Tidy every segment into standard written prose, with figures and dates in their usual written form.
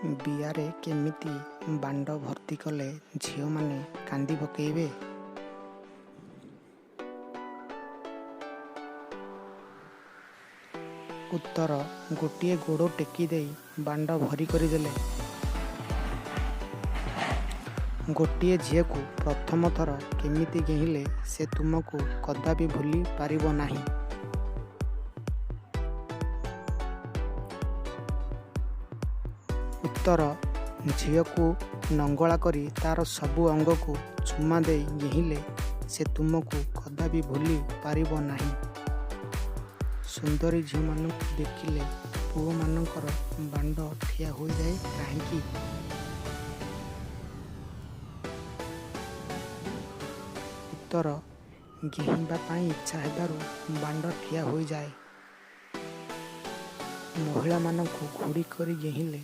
ବିଆରେ କେମିତି ବାଣ୍ଡ ଭର୍ତ୍ତି କଲେ ଝିଅମାନେ କାନ୍ଦି ପକାଇବେ? ଉତ୍ତର ଗୋଟିଏ ଗୋଡ଼ ଟେକି ଦେଇ ବାଣ୍ଡ ଭରି କରିଦେଲେ। ଗୋଟିଏ ଝିଅକୁ ପ୍ରଥମ ଥର କେମିତି ଗେହିଁଲେ ସେ ତୁମକୁ କଦାପି ଭୁଲି ପାରିବ ନାହିଁ? ଉତ୍ତର ଝିଅକୁ ନଙ୍ଗଳା କରି ତା'ର ସବୁ ଅଙ୍ଗକୁ ଚୁମା ଦେଇ ଗେହିଁଲେ ସେ ତୁମକୁ କଦାପି ଭୁଲି ପାରିବ ନାହିଁ। ସୁନ୍ଦରୀ ଝିଅମାନଙ୍କୁ ଦେଖିଲେ ପୁଅମାନଙ୍କର ବାଣ୍ଡ ଠିଆ ହୋଇଯାଏ କାହିଁକି? ଉତ୍ତର ଗେହିଁବା ପାଇଁ ଇଚ୍ଛା ହେବାରୁ ବାଣ୍ଡ ଠିଆ ହୋଇଯାଏ। ମହିଳାମାନଙ୍କୁ ଘୋଡ଼ି କରି ଗେହିଁଲେ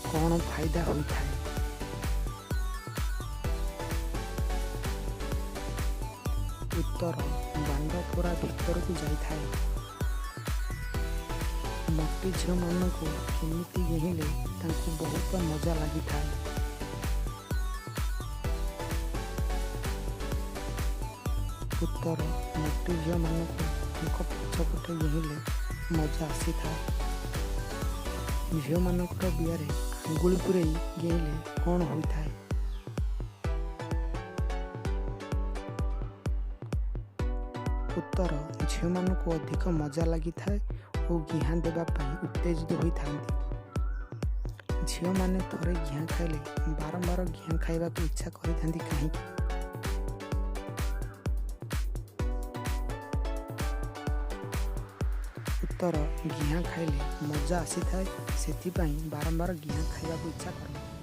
କ'ଣ ଫାଇଦା ହୋଇଥାଏ? ଉତ୍ତର ବାଣ୍ଡ ପୂରା ଭିତରକୁ ଯାଇଥାଏ। ମୋଟି ଝିଅମାନଙ୍କୁ କେମିତି ଗେହିଁଲେ ତାଙ୍କୁ ବହୁତ ମଜା ଲାଗିଥାଏ? ଉତ୍ତର ମୋଟି ଝିଅମାନଙ୍କୁ ତାଙ୍କ ପଛପଟେ ଗେହିଁଲେ ମଜା ଆସିଥାଏ। ଝିଅମାନଙ୍କର ବିଆରେ ଆଙ୍ଗୁଳି ପୂରେଇ ଗେହିଁଲେ କ'ଣ ହୋଇଥାଏ? ଉତ୍ତର ଝିଅମାନଙ୍କୁ ଅଧିକ ମଜା ଲାଗିଥାଏ ଓ ଗିହା ଦେବା ପାଇଁ ଉତ୍ତେଜିତ ହୋଇଥାନ୍ତି। ଝିଅମାନେ ଥରେ ଗିହା ଖାଇଲେ ବାରମ୍ବାର ଗିହା ଖାଇବାକୁ ଇଚ୍ଛା କରିଥାନ୍ତି କାହିଁକି? ଉତ୍ତର ଗିହା ଖାଇଲେ ମଜା ଆସିଥାଏ, ସେଥିପାଇଁ ବାରମ୍ବାର ଗିହା ଖାଇବାକୁ ଇଚ୍ଛା କରନ୍ତି।